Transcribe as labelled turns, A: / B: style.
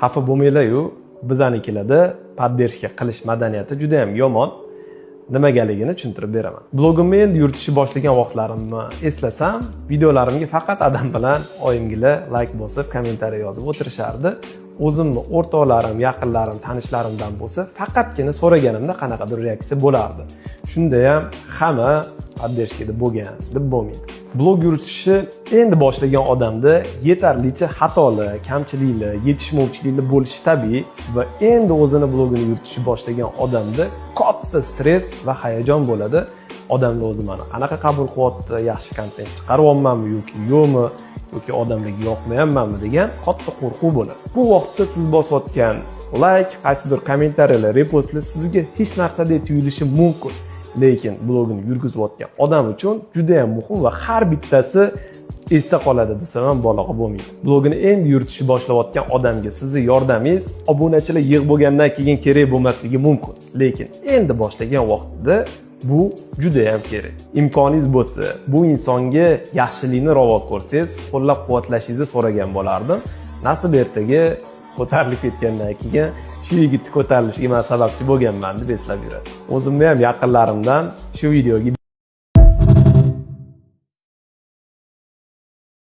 A: Xafa bo'lmanglar-yu, bizanikilarda поддержка qilish madaniyati juda ham yomon. Nimagaligini tushuntirib beraman. Blogimni endi yuritishni boshlagan vaqtlarimni eslasam, videolarimga faqat adam bilan oyimgila layk bosib, kommentariy yozib o'tirishardi. O'zimni o'rtoqlarim, yaqinlarim, tanishlarimdan bo'lsa, faqatgina so'raganimda qanaqadir reaksiya bo'lardi. Shunda ham hamma поддержка da bo'lgan deb bo'lmaydi. Blog yuritishni endi boshlagan odamda yetarlicha xatolar, kamchiliklar, yetishmovchiliklar bo'lishi tabiiy va endi o'zini blogini yuritishni boshlagan odamda katta stress va hayajon bo'ladi. Odamlar o'zi mani qanaqa qabul qilyapti, yaxshi kontent chiqaryapmanmi yoki yo'qmi, yoki odamlarga yoqmayapmanmi degan katta qo'rquv bo'ladi. Bu vaqtda siz bosayotgan layk, qaysidir kommentariyalar, repostlar sizga hech narsadek tuyulishi mumkin. Lekin blogini yurgizayotgan odam uchun juda ham muhim va har bittasi esda qoladi desam ham mubolag'a bo'lmaydi. Blogini endi yuritishni boshlayotgan odamga sizni yordamingiz obunachilar yig'ib bo'lgandan keyin kerak bo'lmasligi mumkin. Lekin endi boshlagan vaqtida bu juda ham kerak. Imkoningiz bo'lsa, bu insonga yaxshilikni ravo ko'rsangiz, qo'llab-quvvatlashingizni so'ragan bo'lardim. Nasib ertaga ko'tarilib ketgandan keyin shu yigitni ko'tarilishiga man sababchi bo'lganman deb eslab yurasiz. O'zimni ham yaqinlarimdan shu videoga